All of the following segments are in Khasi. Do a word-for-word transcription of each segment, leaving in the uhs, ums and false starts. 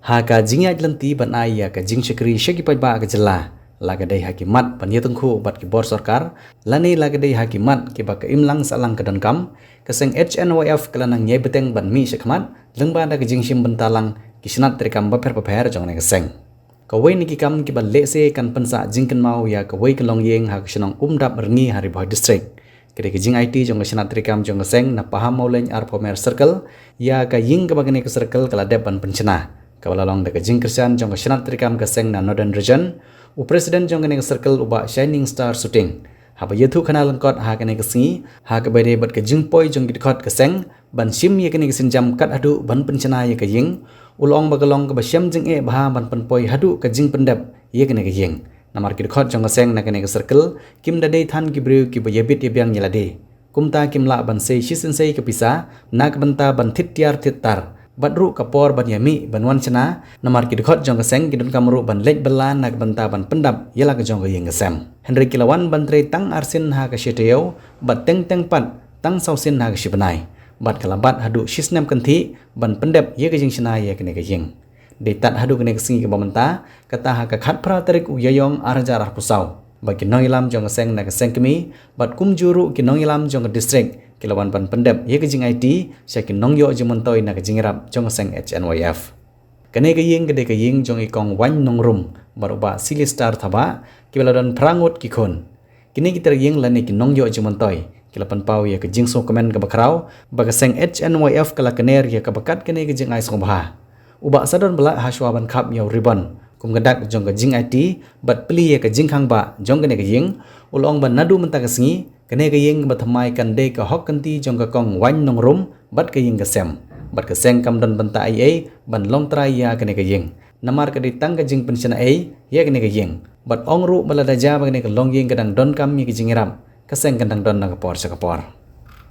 Ha ka jingïaid lynti ban ai ïa ka jingshakri sha ki paidbah ka jylla, la ka dei ha ki mat ban ïatyngkhuh bad ki bor sorkar, lane la ka dei ha ki mat kiba ka imlang sahlang ka donkam, ka seng H N Y F ka la nang ïai bteng ban mih shakhmat lyngba da ka jingshim bynta lang ki shnat treikam bapher bapher jong kane ka seng. Kawei na ki kam kiba lehse kan pynsah jingkynmaw ïa kawei ka longïing ha ka shnong Umdap Rngui ha Ri Bhoi District. Ka dei ka jingaiti jong ka shnat treikam jong ka seng na Pahammawlein Arphew Mer Circle ïa ka ïing kaba kane ka circle ka la dep ban pynshna, kaba la long da ka jingkyrshan jong ka shnat treikam ka seng na Northern Region, u president jong kane ka circle u Bah Shining Star Suting. Haba ïathuh khana lyngkot ha kane ka sngi ha kaba ïadei bad ka jingpoi jong ki dkhot ka seng ban shim ïa kane ka sienjam kat haduh ban pynshna ïa ka ïing, u la ong ba ka long kaba shem jingeh bha ban pynpoi haduh ka jingpyndep ïa kane ka ïing. Namar ki dkhot jong ka seng na kane ka circle kim da dei than ki briew kiba ïabit ïabiang ïa lade. Kumta kim lah ban sei shisien sei ka pisa na ka bynta ban thied tiar thied tar bad ruh ka por ban ïamih ban wan shna, namar ki dkhot jong ka seng ki donkam ruh ban leit bylla na ka bynta ban pyndap ïa la ka jong ka ïing ka sem. Hynrei ki la wan ban trei tang arsien ha ka shi taïew bad teng teng pat tang saw sien ha ka shi bnai, bad ka la bat haduh shi snem kynthih ban pyndep ïa ka jingshna ïa kane ka ïing. Dei tad haduh kane ka sngi kaba mynta, kata ha ka khatphra tarik u Ïaïong ar hajar arphew saw, ba ki nongïalam jong ka seng na ka seng kmie bad kumjuh ruh ki nongïalam jong ka district ki la wan ban pyndep ïa ka jingaiti sha ki nongïoh jingmyntoi na ka jingïarap jong ka seng H N Y F. Kane ka ïing ka dei ka ïing jong i Kong Waiñ Nongrum bad u Bah Silistar Thabah, kiba la don phra ngut ki khun. Kine ki trai ïing lane ki nongïoh jingmyntoi ki la pynpaw ïa ka jingsngewkmen kaba khraw ba ka seng H N Y F ka la kner ïa kaba kat kane ka jingai sngewbha. U Bah Sadon Blah, ha shuwa ban khap ïa u ribon kum ka dak jong ka jingaiti bad plie ïa ka jingkhangbah jong kane ka ïing, u la ong ba naduh mynta ka sngi kane ka ïing kaba thymmai kan dei ka hok kynti jong ka Kong Waiñ Nongrum bad ka ïing ka sem, bad ka seng kam don bynta ei ei ban long trai ïa kane ka ïing. Namar ka dei tang ka jingpynshna ei ïa kane ka ïing. Bad ong ruh ba lada jia ba kane ka longïing ka dang donkam ïa ka jingïarap, ka seng kan dang don na ka por sha ka por.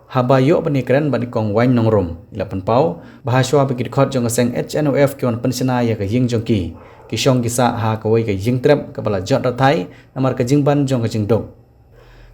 Haba ïoh ban ïakren bad i Kong Waiñ Nongrum, i la pynpaw ba ha shuwa ba ki dkhot jong ka seng H N Y F ki wan pynshna ïa ka ïing jong ki, ki shong ki sah ha kawei ka ïingtrep kaba la jot rathai namar ka jingban jong ka jingduk.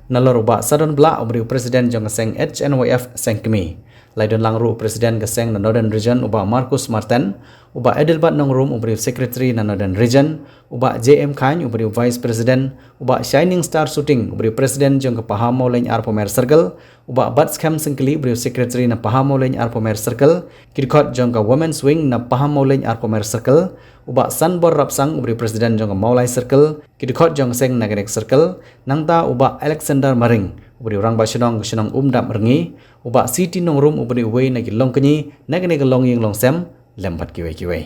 Nalor u Bah Sadon Blah uba dei u president jong ka seng H N Y F seng kmie, la ïadon lang ruh u president ka seng na Northern Region u Bah Marcus Marten, u Bah Adelbert Nongrum uba dei u secretary na Northern Region, u Bah J M Khaiñ uba dei u vice president, u Bah Shining Star Suting uba dei u president jong ka Pahammawlein Arphew Mer Circle, u Bah Batskhem Syngkli uba dei u secretary na Pahammawlein Arphew Mer Circle, ki dkhot jong ka Women's Wing na Pahammawlein Arphew Mer Circle, u Bah Sanbor Rapsang uba dei u president jong ka Mawlai Circle, ki dkhot jong ka seng na kane ka circle, nangta u Bah Alexander Maring uba dei u rangbah shnong ka shnong Umdap Rngui, u Bah Siti Nongrum uba dei uwei na ki longkñi na kane ka longïing longsem, lem bad kiwei kiwei.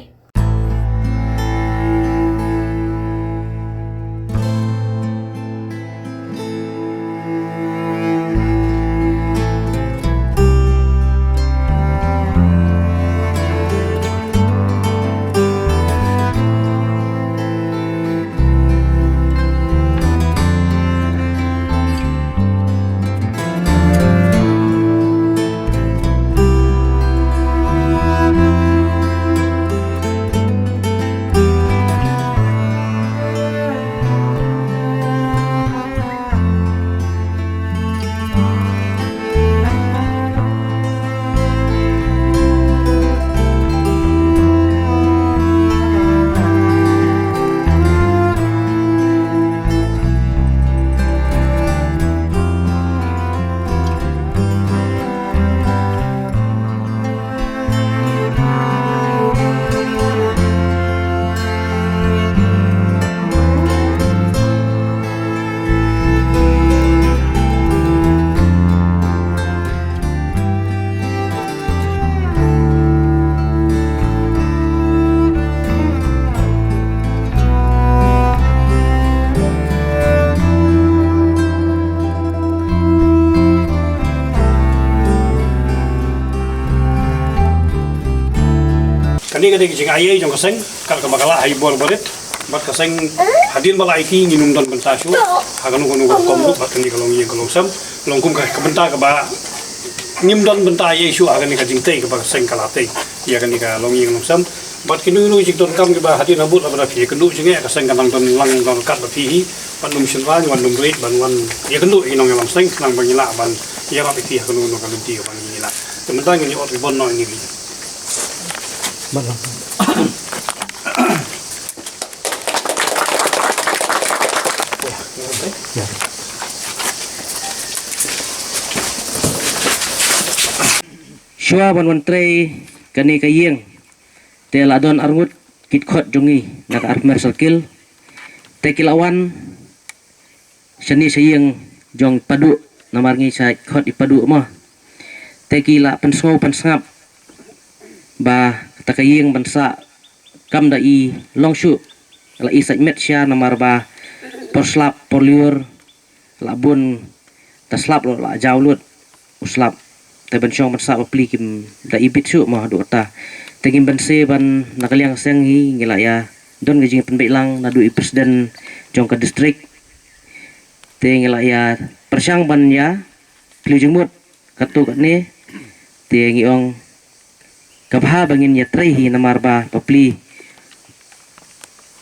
Kane ka dei ka jingai ei jong ka seng, kat kaba ka lah ha i bor barit, bad ka seng hadien ba la aiti ngin ym don bynta shuh ha kano kano ka rukom ruh bad kane ka longïing ka longsem, long kum ka bynta kaba ngim don bynta ei shuh ha kane ka jingtei kaba ka seng ka la tei ïa kane ka longïing longsem. Bad kino kino ki jingdonkam kiba hadien habud lada phi ïakynduh jingeh, ka seng kan nang don lang don ryngkat bad phi hi, wat nym shynrang, wat nym rit ban wan ïakynduh ïa ki nongïalam seng khnang ba ngin lah ban ïarap ïa phi ha kano kano ka lynti kaba ngin ïa lah. Te mynta ngin ïa ot ribon noh ïa kine ki. Shuwa ban wan trei kane ka ïing, te la don arngut ki dkhot jong ngi na ka Arphumer Circle. Te ki la wan shane sha ïing jong Padu, namar ngi sha dkhot i Padu mo. Te ki la pynsngew pynsngap ba kata ka ïing ban sah kam da i long shuh, la i sait met sha, namar ba por slap por lyiur la bun, ta slap lo la jaw lut u slap. Te ban shong ban sah bapli kim da i bit shuh mo haduh ta. Te ngim banse ban na ka liang seng hi ngi la ïa don ka jingpynbeit lang naduh i president jong ka district. Te ngi la ïa pyrshang ban ïa plie jingmut katto katne. Te ngi ong ka bha ba ngin ïa trei hi, namar ba bapli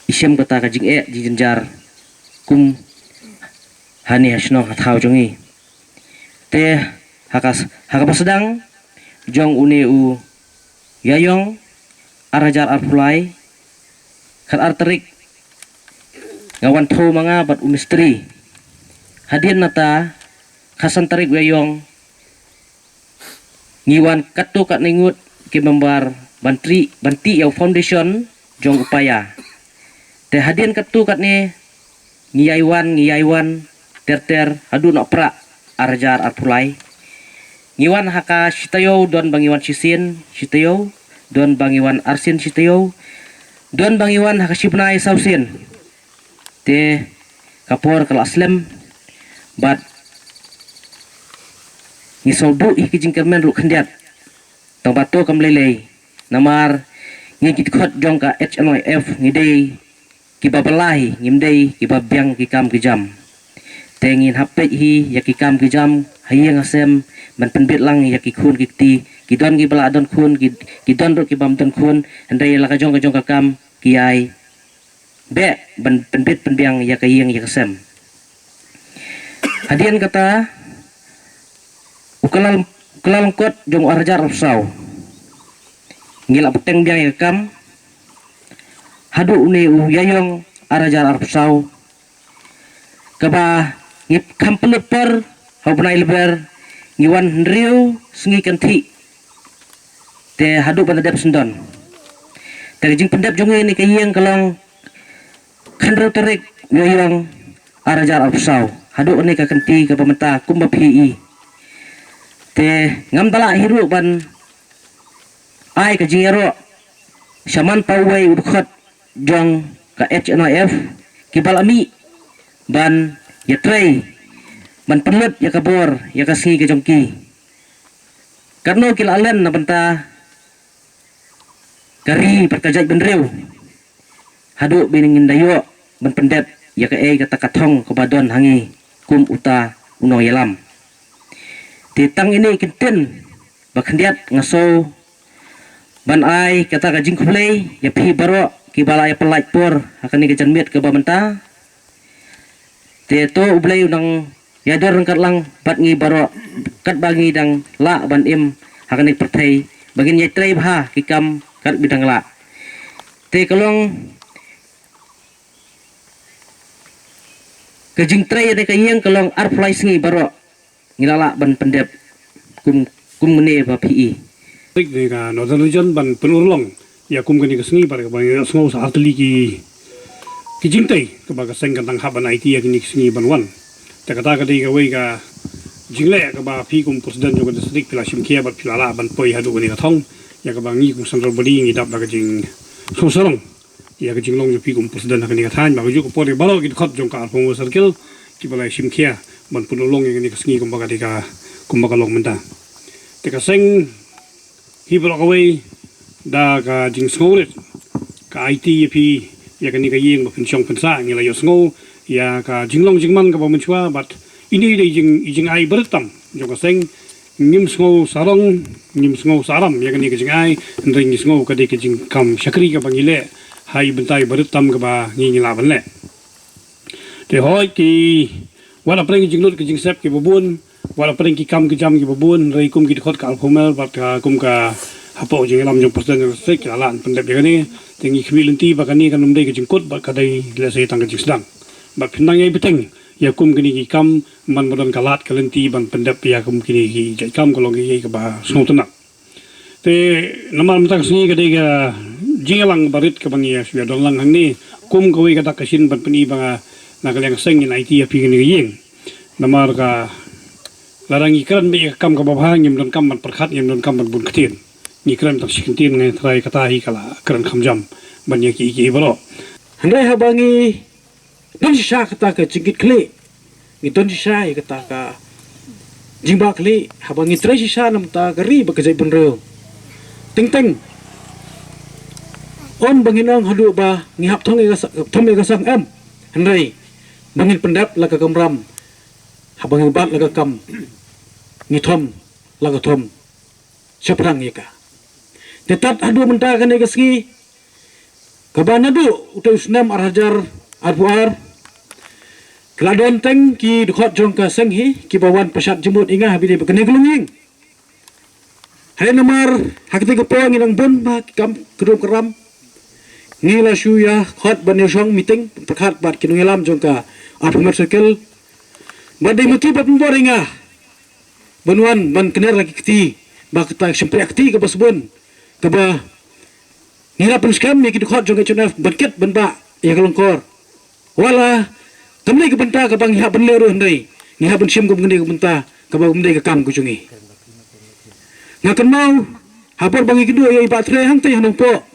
i shem kata ka jingeh jingjynjar kum hane ha shnong ha thaw jong ngi. Te ha ka, ha kaba sdang jong une u Ïaïong ar hajar arphew lai, khatar tarik nga wan thew ma nga bad u mistri. Hadien nata khatsan tarik u Ïaïong ngi wan katto katne ngut ki member ban tih, ban tih ïa u foundation jong u paia. Te hadien katto katne ngi ïai wan, ngi ïai wan ter ter haduh noh Prah ar hajar arphew lai. Ngi wan ha ka shi taïew, don ba ngi wan shisien shi taïew, don ba ngi wan arsien shi taïew, don ba ngi wan ha ka shi bnai saw sien. Te ka por ka la slem bad ngi sngewduh ïa ki jingkyrmen ruh khyndiat. Tang ba to kam lei lei, namar ngi ki dkhot jong ka H N Y F ngi dei kiba bylla hi, ngim dei kiba biang ki kam ki jam. Te ngin hap peit hi ïa ki kam ki jam ha ïing ha sem ban pynbit lang ïa ki khun ki kti, ki don kiba la don khun, ki, ki don ruh kibym don khun, hynrei la ka jong ka jong ka kam ki ïai beh ban pynbit pynbiang ïa ka ïing ïa ka sem. Hadien kata u Kyllalyngkot jong u ar hajar arphew saw ngi la bteng biang ïa ka kam haduh une u Ïaïong ar hajar arphew saw, kaba ngi kham pynlut por ha u bnai Lber, ngi wan hynriew sngi kynthih. Te haduh ban da dep syndon. Te ka jingpyndep jong ngi ïa kane ka ïing ka long khathynriew tarik Ïaïong ar hajar arphew saw. Haduh kane ka kynti kaba mynta kumba phi i. Te ngam da lah hi ruh ban ai ka jingïaroh sha man pa uwei u dkhot jong ka H N Y F kiba la mih ban ïatrei ban pynlut ïa ka bor ïa ka sngi ka jong ki. Katno ki la len na bynta ka ri bad ka jaitbynriew. Haduh ba ngin da ïoh ban pyndep ïa kaei kata ka thong kaba don ha ngi kum uta u nongïalam. Te tang ine i kyntien ba khyndiat nga sngew ban ai kata ka jingkhublei ïa phi baroh kiba la ïa pynlait por ha kane ka janmiet kaba mynta. Te to U Blei u nang ïadon ryngkat lang bad ngi baroh katba ngi dang lah ban im ha kane ka pyrthei, ba ngin ïatrei bha ki kam katba dang lah. Te ka long ka jingtrei ïa kane ka ïing ka long arphew lai sngi baroh ngi la lah ban pyndep kum, kum kane ba phi i. Rik ne ka Northern Region ban pynurlong ïa kum kane ka sngi bad kaba ngi ïohsngew sa artylli ki, ki jingtei kaba ka seng kan dang hap ban aiti ïa kine ki sngi ban wan. Te kata ka dei kawei ka jingleh kaba phi kum president jong ka district phi la shim khia bad phi la lah ban poi haduh kane ka thong, ïa kaba ngi kum central body ngi dap da ka jingsngewsarong ïa ka jinglong jong phi kum president ha kane ka thaiñ, ba kajuh ka por ïa baroh ki dkhot jong ka Arphew Circle kiba la shim khia ban pynurlong ïa kane ka sngi kumba ka dei ka, kumba ka long mynta. Te ka seng hi baroh kawei da ka jingsngewrit ka aiti ïa phi ïa kane ka ïing ba phin shong phin sah. Ngi la ïohsngew ïa ka jinglong jingman kaba mynshuwa bad ine i dei jing, i jingai barit tam jong ka seng. Ngim sngew sarong, ngim sngew saram ïa kane ka jingai, hynrei ngi sngew ka dei ka jingkam shakri kaba ngi leh ha i bynta i barit tam kaba ngi, ngi lah ban leh. Te hooid ki, wat hapdeng ki jinglut ki jingsep kiba bun, wat hapdeng ki kam ki jam kiba bun, hynrei kum ki dkhot ka Arphew Mer bad ka, kum ka hapoh jingïalam jong president jong ka state ki la lah ban pyndep ïa kane. Te ngi khmih lynti ba kane kan ym dei ka jingkut bad ka dei lehse tang ka jingsdang. Bad phin nang ïai bteng ïa kum kine ki kam man ba don ka lad ka lynti ban pyndep ïa kum kine ki jait kam, ka long kaei kaba sngewtynnat. Te namar mynta ka sngi ka dei ka jingïalang barit kaba ngi ïa shu ïa don lang hangne kum kawei ka dak ka shin ban pyni ba nga na ka liang seng ngin aiti ïa phi kane ka ïing. Namar ka lada ngi kren beit ïa ka kam kaba bha ngim don kam ban pyrkhat, ngim don kam ban bun ktien. Ngi kren tang shi kyntien, nga tharai kata hi ka la kren kham jam ban ïa ki, ki baroh. Hynrei haba ngi don shisha kata ka jingkit khlieh, ngi don shisha ïa kata ka jingbah khlieh, haba ngi trei shisha na bynta ka ri bad ka jaitbynriew. Teng teng, ym ba ngin ong haduh ba ngi hap thom ïa ka sa-, thom ïa ka sang, em. Hynrei ba ngin pyndep la ka kamram, haba ngi bat la ka kam, ngi thom la ka thom shaphrang ïa ka. Te tad haduh mynta kane ka sngi, kaba naduh utai u snem ar hajar arphew ar, ka la don teng ki dkhot jong ka seng hi kiba wan pyrshah jingmut ïa nga ha bynta kane ka longïing. Hynrei namar ha katei ka por ngi dang bun bha ki kam kdum kram, ngi la shu ïa khot ban ïa shong meeting pyrkhat bad ki nongïalam jong ka Upper Circle. Bad dei ma ki ba pynbor ïa nga ban wan ban kner la ki kti, ba kata ka shympriah kti kaba sbun, kaba ngi la pynskhem ïa ki dkhot jong ka H N F ban kit ban bah ïa ka longkor. Wat la kam dei ka bynta kaba ngi hap ban leh ruh, hynrei ngi hap ban shim kum kane ka bynta kaba kum dei ka kam ka jong ngi. Nga kynmaw ha por ba ngi kynduh ïa i Bah Tre hangtei ha Nongpoh,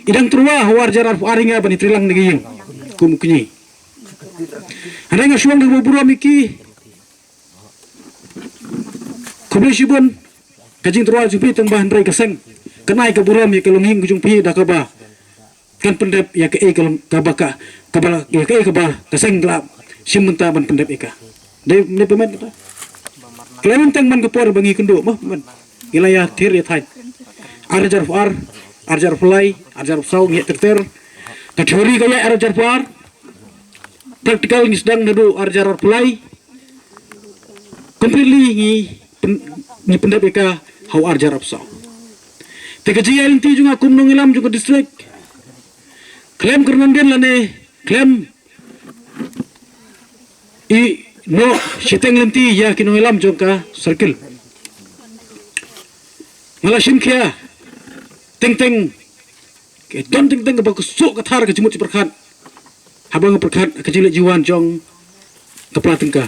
i dang tyrwa ha u ar hajar arphew ar ïa nga ban ïatrei lang na ka ïing kum u kñi. Hynrei nga shu ong da kaba burom ïa ki, khublei shibun. Ka jingtyrwa jong phi tang ba hynrei ka seng kan ai ka burom ïa ka longïing ka jong phi da kaba kan pyndep ïa kaei ka long, kaba ka, kaba la, ïa kaei kaba ka seng ka la shim bynta ban pyndep ïa ka. Dei ne pynmih kata. Khlem tang man ka por ba ngi kynduh mo, man. Ngi la ïa thir ïa thaiñ. Ar hajar arphew ar, ar hajar arphew lai, ar hajar arphew saw ngi ïa ter ter. Ka theory ka ïa ar hajar arphew ar. Practical ngi sdang naduh ar hajar arphew lai. Completely ngi pyn-, ngi pyndep ïa ka ha u ar hajar arphew saw. Te ka jingïaid lynti jong nga kum nongïalam jong ka district, khlem kyrnandin lane khlem ïehnoh shiteng lynti ïa ki nongïalam jong ka circle, nga la shim khia teng teng, ka don teng teng kaba ksuh ka thar ka jingmut jingpyrkhat haba nga pyrkhat ka jingleit jingwan jong ka Pla Tyngka.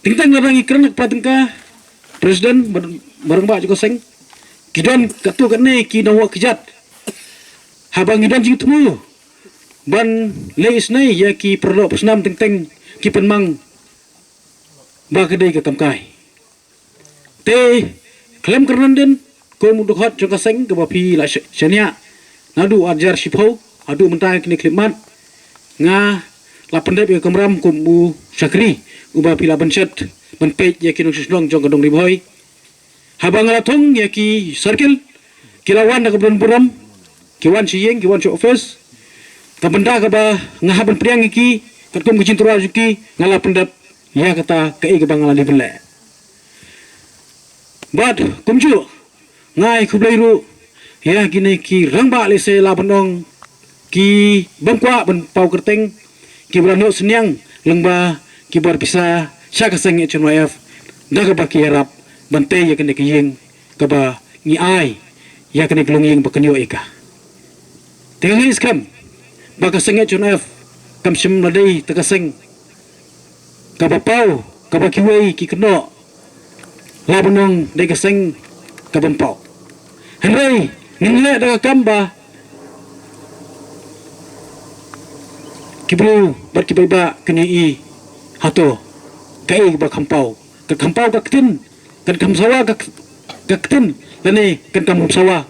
Teng teng lada ngi kren ka Pla Tyngka, President, ba don, ba rangbah jong ka seng, ki don katto katne ki nongwah kjat. Haba ngi don jingthmu ban leh isynei ïa ki paralok parsnam teng teng, ki pynmang ba ka dei ka kam kai. Te khlem kyrnandin kum u dkhot jong ka seng kaba phi la sh-, shaniah naduh ar hajar shiphew haduh mynta kine khyllipmat, nga la pyndep ïa ka kamram kum u shakri uba phi la bynshet ban peit ïa ki nongshong shnong jong ka dong Ri Bhoi. Haba nga la thung ïa ki circle, ki la wan da ka burom burom, ki wan sha ïing, ki wan sha office. Ka bynta kaba nga hap ban pdiang ïa ki katkum ka jingtyrwa jong ki, nga la pyndep ïa kata kaei kaba nga la dei ban leh. Bad kumjuh nga ai khublei ruh ïa kine ki rangbah, lehse lah ban ong ki bym kwah ban paw kyrteng, kiba la noh synñiang lyngba ki bor pisa sha ka seng H N Y F da kaba ki ïarap ban tei ïa kane ka ïing kaba ngi ai ïa kane ka longïing ba kan ïoh ïa ka. Te nga ngeit skhem ba ka seng H N Y F kam shym la dei ta ka seng kaba paw, kaba kiwei ki kynnoh lah ban ong dei ka seng kabym paw. Hynrei ngin leh da ka kam ba ki briew bad ki paidbah kin ïohi hato kaei ba kham paw. Ka kham paw ka ktien, kan kham sawa ka, ka ktien, lane kan kham sawa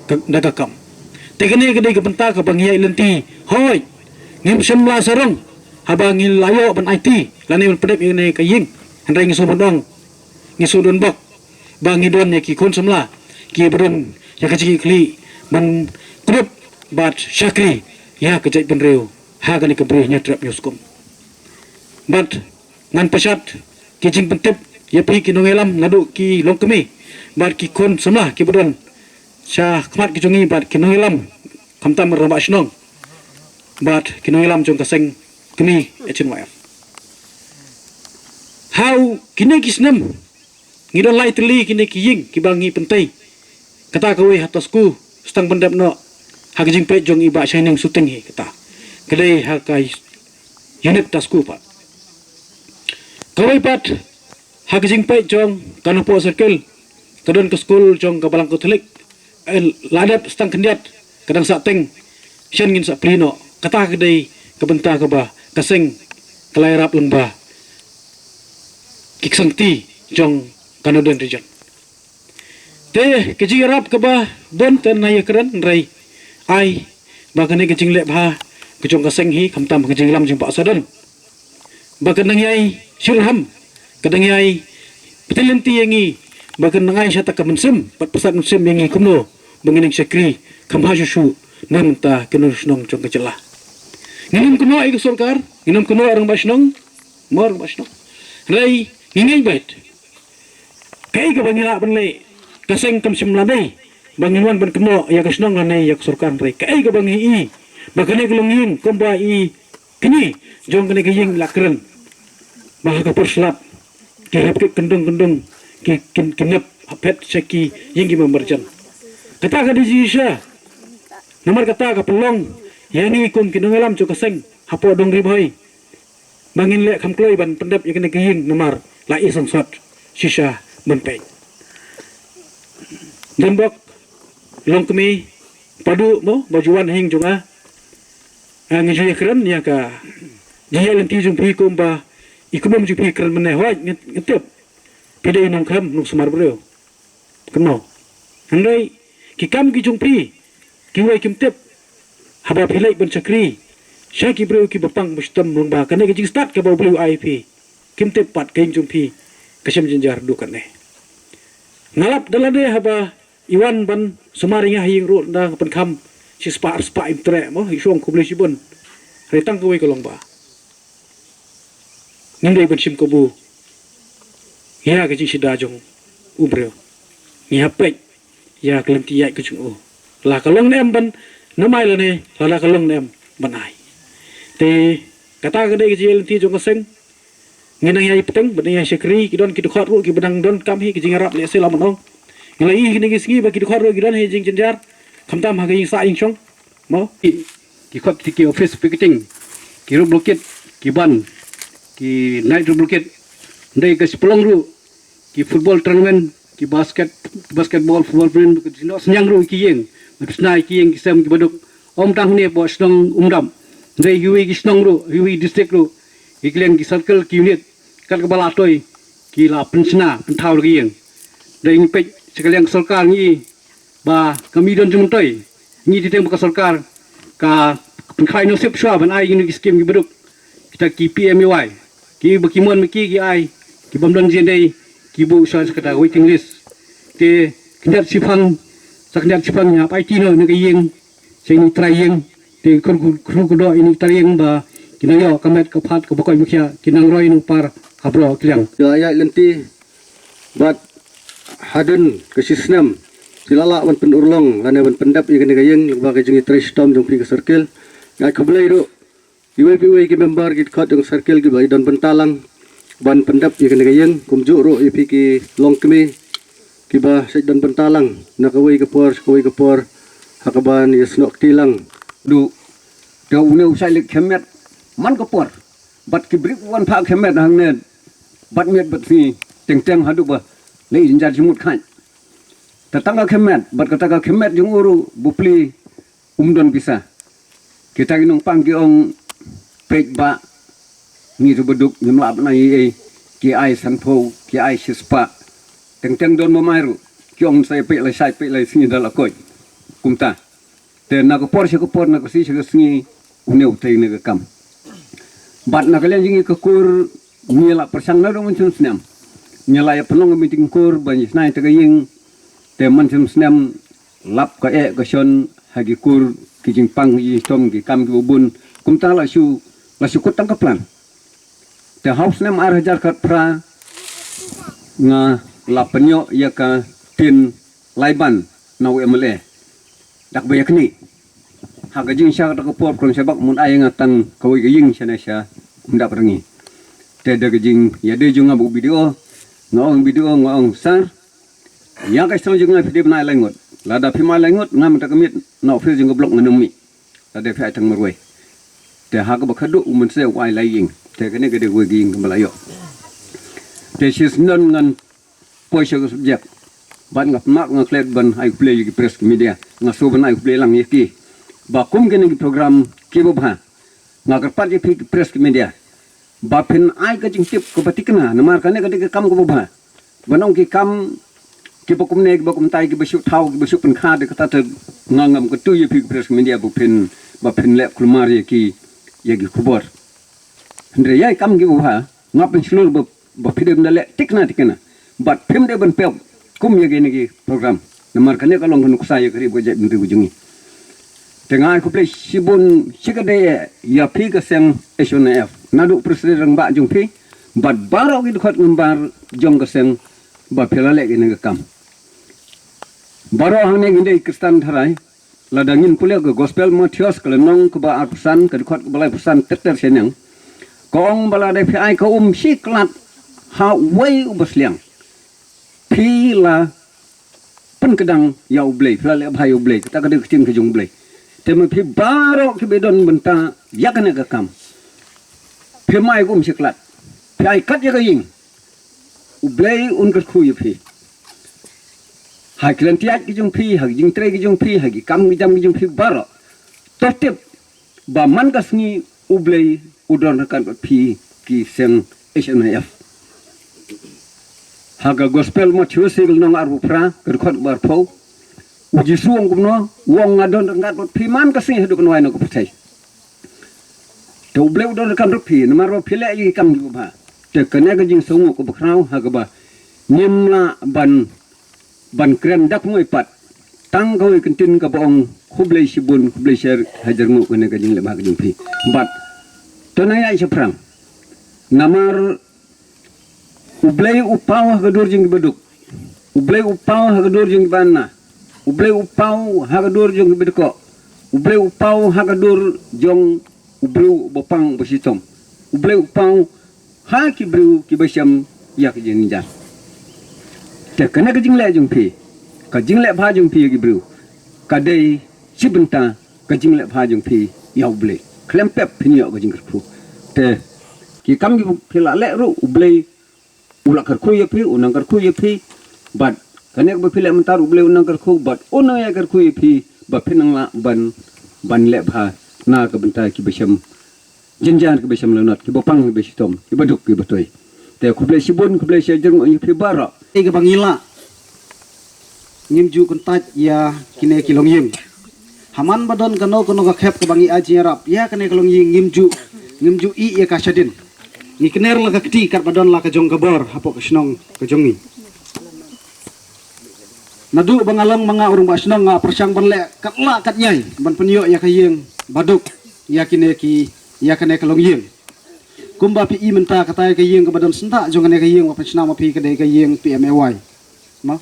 ka, da ka kam. Te kane ka dei ka bynta kaba ngi ïaid lynti. Hooid, ngim shym la sarong haba ngi la ïoh ban aiti lane ban pyndep ïa kane ka ïing. Hynrei ngi sngewbha ban ong, ngi sngewdon bok ba ngi don ïa ki khun samla kiba don ïa ka jingkitkhlieh ban kdup bad shakri ïa ka jaitbynriew ha kane ka Bri Hynñiewtrep Hynñiewskum. Bad ngan pynshad ki jingpyntip ïa phi ki nongïalam naduh ki longkmie bad ki khun samla kiba don sha khmat ki jong ngi bad ki nongïalam, khamtam rangbah shnong bad ki nongïalam jong ka seng kmie H N Y F. Ha kine ki snem ngi don lai tylli kine ki ïing kiba ngi pyntei Kata kawei ha Tasku, stang pyndep noh ha ka jingpeit jong i Bah Shining Suting hi kata. Ka dei ha ka unit Tasku pat. Kawei pat ha ka jingpeit jong ka Nongpoh Circle, ka don ka skul jong ka Balang Katholik. Eh, la dep stang khyndiat, ka dang sah teng, shen ngin sa plie noh. Kata ka dei ka bynta kaba ka seng ka la ïarap lyngba ki ksangti jong ka Northern Region. Te ka jingïarap kaba bun te na ïa kren, hynrei ai ba kane ka jingleh bha ka jong ka seng hi, khamtam ka jinglam jong Bah Sadon, ba ka nang ïai shyrham, ka nang ïai pynlynti ïa ngi, ba ka nang ai shata ka mynsiem, bad pyrsad mynsiem ïa ngi kumno ba ngin nang shakri kham bha shuh shuh na mynta ki nong shnong jong ka jylla. Ngin ym kynnoh ïa ka sorkar, ngin ym kynnoh ïa rangbah shnong, mo rangbah shnong. Hynrei ngi ngeit beit, kaei kaba ngi lah ban leh, ka seng kam shym la dei ba ngin wan ban kynnoh ïa ka shnong lane ïa ka sorkar, hynrei kaei kaba ngi i ba kane ka longïing kumba i kine jong kane ka ïing la kren, ba ha ka por slap ki hap ki kyndong kyndong, ki kin ki nep hapet sha ki ïing ki marjan. Kata ka dei shisha. Namar kata ka pynlong ïa ngi kum ki nongïalam jong ka seng hapoh Dong Ri Bhoi, ba ngin leh kham kloi ban pyndep ïa kane ka ïing namar la i sangsot shisha ban peit. Dembok, Longkmie, Padu mo ba ju wan ha ïing jong nga. Ah, ngi ju ïakren ïa ka jingïaid lynti jong phi kumba i kumno jong phi kren mynne, hooid ngi tip phi dei nongkhlem nongsumar briew. Kumno? Hynrei ki kam ki jong phi, kiwei kim tip. Haba phi leit ban shakri sha ki briew kiba pang ba shitom, lyngba kane ka jingstad kaba U Blei u ai phi, kim tip pat ka ïing jong phi ka shem jynjar haduh katne. Nga lap da lade haba i wan ban sumar ïa nga ha ïing ruh, nda nga pynkham shispah arspah im treh mo, i shong khublei shibun. Hynrei tang kawei ka long ba ngim dei ban shim kabu ïa ka jingshida jong u briew. Ngi hap peit ïa ka lynti ïaid ka jong u, la ka long ne em ban namar lane la, la ka long ne em ban ai. Te kata ka dei ka jingïaid lynti jong ka seng. Ngi nang ïai bteng, ba nang ïai shakri, ki don ki dkhot ruh kiba dang don kam hi, ki jingïarap lehse la mynno. Ngi la ïohi kine ki sngi ba ki dkhot ruh ki don hi jingjynjar, khamtam ha ka ïing sah ïing shong. Mo? Ki, ki khot ki, ki office picketing, ki road blockade, ki ban, ki night road blockade. Ndei ka shipulong ruh, ki football tournament, ki basket, basketball, football tournament, ki noh synñiang ruh ki ïing, ki snai ki ïing ki sem kiba duk. Ym tang hangne hapoh shnong Umdap, ndei kiwei ki shnong ruh, kiwei district ruh, ki liang ki circle ki unit, kat kaba la toi, ki la pynshna, pynthaw da ki ïing. Ndei ngi peit sha ka liang sorkar ngi, ba kam i don jingmyntoi. Ngi tip teng ba ka sorkar ka pynkhlaiñ nusip shuwa ban ai kine ki skim kiba duk, kita ki P M A Y. Kiba ki mon ma ki ki ai, ki bym don jingdei ki buh shuwa sha kata waiting list. Te khyndiat shiphang, sa khyndiat shiphang ngi hap aiti noh ïa ka ïing sha ine i trai ïing. Te kur kur kur kur doh ine i trai ïing ba ki nang ïoh ka met ka phad kaba koit ba khiah, ki nang roi nang par ha baroh ki liang. Ïa, ïa lynti bad hadien ka shi snem ki la lah ban pynurlong lane ban pyndep ïa kane ka ïing lyngba ka jingïatrei shitom jong phi ka circle. Nga ai khublei ruh iwei pa iwei ki member ki dkhot jong ka circle kiba i don bynta lang ban pyndep ïa kane ka ïing, kumjuh ruh ïa phi ki longkmie kiba shait don bynta lang na kawei ka por sha kawei ka por ha kaban ïasnoh kti lang. Duh, te une u shait leit kham met man ka por. Bad ki briew wan phah kham met hangne bad miet bad sngi, teng teng haduh ba leh jynjar jingmut khnang. Te tang ka kham met bad kata ka kham met jong u ruh, bapli um don pisa. Kita ki nongpang ki ong, peit ba ngi ruh ba duk ngim lah ban ai ei ei, ki ai sanphew, ki ai shispah. Teng teng don ba mai ruh ki ong sa peit la shai peit la sngi da la koit. Kumta. Te na ka por sha ka por, na ka sngi sha ka sngi, une u trei ne ka kam. Bad na ka liang jong ngi ka kur, ngi la pyrshang naduh mynshem snem. Ngi la ïa pynlong ka meeting kur ban ïa shna ïa ka ïing. Te mynshem snem lap ka eh ka shon ha ki kur, ki jingpang, ki jingshitom, ki kam kiba bun. Kumta la shu, la shu kut tang ka plan. Te ha u snem ar hajar khatphra nga la pynïoh ïa ka tin laiban na u M L A. Da kaba ïa kane, ha ka jingshisha kata ka por, khlem shabak mon ai nga tang kawei ka ïing shane sha Umdap Rangli. Te da ka jingïadei jong nga bad u B D O, nga ong B D O, nga ong sir, ïa ka shnong jong nga phi dei ban ai lai ngut. Lada phi ma lai ngut, nga mynta ka miet na office jong ka block ngan ym mih. Lada phi ai tang marwei. Te ha kaba khadduh u mynsiem u ai lai ïing. Te kane ka dei kawei ka ïing kaba la ïoh. Te shisien ngan poi sha ka subject. Bad nga pynmap nga klet ban ai khublei ïa ki press ki media. Nga shu ban ai khublei lang ïa ki. Ba kum kine ki program kiba bha. Nga kyrpad ïa phi ki press ki media. Ba phin ai ka jingtip kaba thikna namar kane ka dei ka kam kaba bha. Ban ong ki kam kiba kumne kiba kumtai kiba shu thaw kiba shu pynkha de kata te nga ngam kyntu ïa phi ki press ki media ba phin ba phin leh kulmar ïa ki ïa ki khubor. Hynrei ïa ki kam kiba bha nga pynshlur ba ba phi dei ban da leh thikna thikna bad phim dei ban pep kum ïa kine ki program. Namar kane ka long ka nuksa ïa ka ri ba ka jaitbynriew ka jong ngi. Te nga ai khublei shibun shikatdei ïa phi ka seng H N I F. Naduh president rangbah jong phi bad baroh ki dkhot member jong ka seng ba phi la leh kane ka kam. Baroh hangne ngin dei Khristan tharai. Lada ngin pule ka Gospel Mathaios ka lynnong kaba arphew san ka dkhot kaba laiphew san ter ter shaneng. Ka ong ba lada phi ai ka um shi klat ha uwei uba sliang. Phi la pynkdang ïa U Blei, phi la leh bha ïa U Blei, kata ka dei ka ktien ka jong U Blei. Te ma phi baroh kiba don bynta ïa kane ka kam. Phi ma ai ka um shi klat. Phi ai kat ïa ka ïing. U Blei un kyrkhu ïa phi. Ha ki lynti ïaid ki jong phi, ha ki jingtrei ki jong phi, ha ki kam ki jam ki jong phi baroh. To tip ba man ka sngi U Blei u don ryngkat bad phi ki seng H N I F. Ha ka Gospel Mathaios ka lynnong arphew phra ka dkhot ba arphew. U Jisu u ong kumno, u ong nga don ryngkat bad phi man ka sngi haduh ban wai na ka pyrthei. Te U Blei u don ryngkat bad phi namar ba phi leh ïa ki kam kiba bha. Te kane ka jingsngew kaba khraw ha kaba ngim lah ban ban kren dak mui pat. Tang kawei ka ktien kaba ong khublei shibun khublei sher hajar nguh kane ka jingleh bha ka jong phi. Bad to nang ïaid shaphrang. Namar U Blei u paw ha ka dur jong kiba duk. U Blei u paw ha ka dur jong kiba na. U Blei u paw ha ka dur jong kiba dkoh. U Blei u paw ha ka dur jong u briew uba pang uba shitom. U Blei u paw ha ki briew kiba shem ïa ka jingjan. Te kane ka jingleh jong phi, ka jingleh bha jong phi ïa ki briew, ka dei shi bynta ka jingleh bha jong phi ïa U Blei. Khlem pep phin ïoh ka jingkyrkhu. Te ki kam ki phi la leh ruh U Blei u la kyrkhu ïa phi, u nang kyrkhu ïa phi. Bad kane kaba phi leh mynta ruh U Blei u nang kyrkhu bad u nang ïa kyrkhu ïa phi ba phin nang lah ban ban leh bha na ka bynta kiba shem jynjar kiba shem lanot, kiba pang kiba shitom, kiba duk kiba toi. Te khublei shibun, khublei shihajar nguh ïa phi baroh. Ei kaba ngi lah ngim ju kyntait ïa kine ki longïing. Haman ba don kano kano ka khep kaba ngi ai jingïarap ïa kane ka longïing ngim ju ngim ju ïeh ïa ka shadien. Ngi kner la ka kti katba don la ka jong ka bor hapoh ka shnong ka jong ngi. Naduh ba nga long ma nga u rangbah shnong nga pyrshang ban leh kat lah kat ñiai ban pynïoh ïa ka ïing baduk ïa kine ki ïa kane ka longïing. Kumba phi i mynta kata ka ïing kaba don syndah jong kane ka ïing ba pynshna ma phi ka dei ka ïing P M A Y. Mo?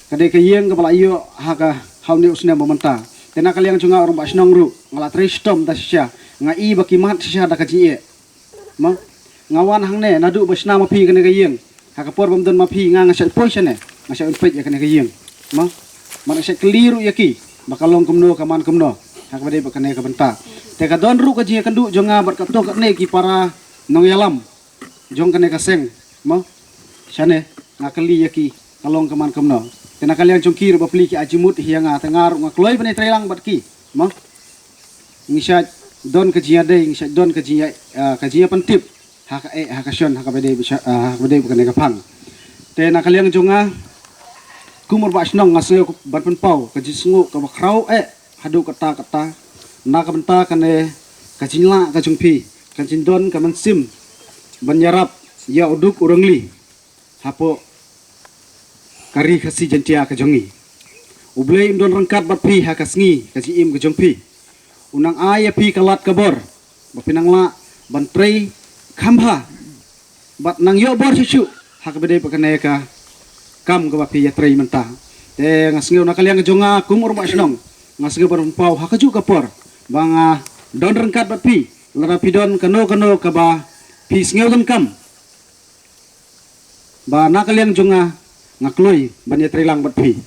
Ka dei ka ïing kaba la ïoh ha ka ha une u snem ba mynta. Te na ka liang jong nga u rangbah shnong ruh nga la trei shitom da shisha, nga i ba ki mad shisha da ka jingeh. Mo? Nga wan hangne naduh ba shna ma phi kane ka ïing. Ha ka por bym don ma phi nga nga shait poi shane, nga shait peit ïa kane ka ïing. Mo? Man nga shait kylli ruh ïa ki ba ka long kumno ka man kumno ha kaba dei ba kane ka bynta. Te ka don ruh ka jingïakynduh jong nga bad kato katne ki para nongïalam jong kane ka seng. Mo? Shane nga kylli ïa ki ka long ka man kumno. Te na ka liang jong ki ruh bapli ki ai jingmut hi ïa nga te nga ruh nga kloi ban ïatreilang bad ki. Mo? Ngi shait don ka jingïadei, ngi shait don ka jingïa, ah, ka jingïapyntip ha ka eh ha ka shon ha kaba dei ba sha, ah, ha kaba dei ba kane ka phang. Te na ka liang jong nga kum u rangbah shnong nga sngew ban pynpaw ka jingsngew kaba khraw eh haduh katta katta na ka bynta kane ka jinglah ka jong phi, ka jingdon ka mynsiem ban ïarap ïa u duk u rangli hapoh ka ri Khasi Jaiñtia ka jong ngi. U Blei un don ryngkat bad phi ha ka sngi ka jingim ka jong phi. Un nang ai ïa phi ka lad ka bor ba phin nang lah ban trei kham bha bad nang ïoh bor shuh shuh ha kaba dei ba kane ka kam kaba phi ïatrei mynta. Te nga sngew na ka liang jong nga kum u rangbah shnong nga sngew ban pynpaw ha kajuh ka por ba nga don ryngkat bad phi lada phi don kano kano kaba phi sngew donkam. Ba na ka liang jong nga nga kloi ban ïatreilang bad phi.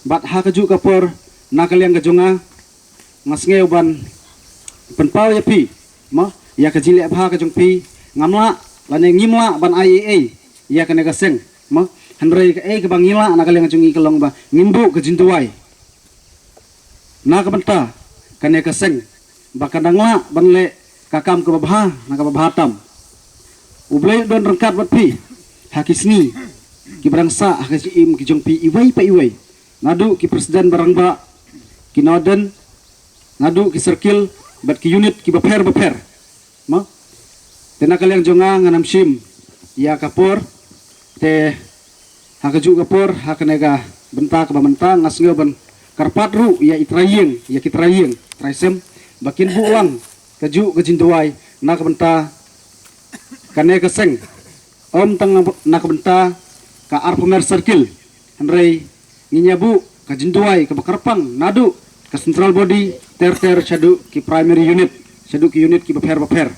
Bad ha kajuh ka por, na ka liang ka jong nga, nga sngew ban pynpaw ïa phi, mo, ïa ka jingleh bha ka jong phi. Ngam lah lane ngim lah ban ai ei ei ïa kane ka seng, mo. Hynrei kaei kaba ngi lah na ka liang ka jong ngi ka long ba ngin buh ka jingduwai na ka bynta kane ka seng, ba kan dang lah ban leh ka kam kaba bha na kaba bha tam. U Blei u don ryngkat bad phi ha ki sngi kiba dang sah ha ka jingim ki jong phi iwei pa iwei, naduh ki president ba rangbah, ki nongdon, naduh ki circle bad ki unit kiba pher ba pher, mo. Te na ka liang jong nga, ngan ym shim ïa ka por. Te ha kajuh ka por, ha kane ka bynta kaba mynta, nga sngew ban kyrpad ruh ïa i trai ïing, ïa ki trai ïing trai sem, ba kin buh lang kajuh ka jingduwai na ka bynta kane ka seng. Ym tang na ka bynta ka Arphew Mer Circle, hynrei ngin ïa buh ka jingduwai kaba kyrpang naduh ka central body ter ter shaduh ki primary unit, shaduh ki unit kiba pher ba pher.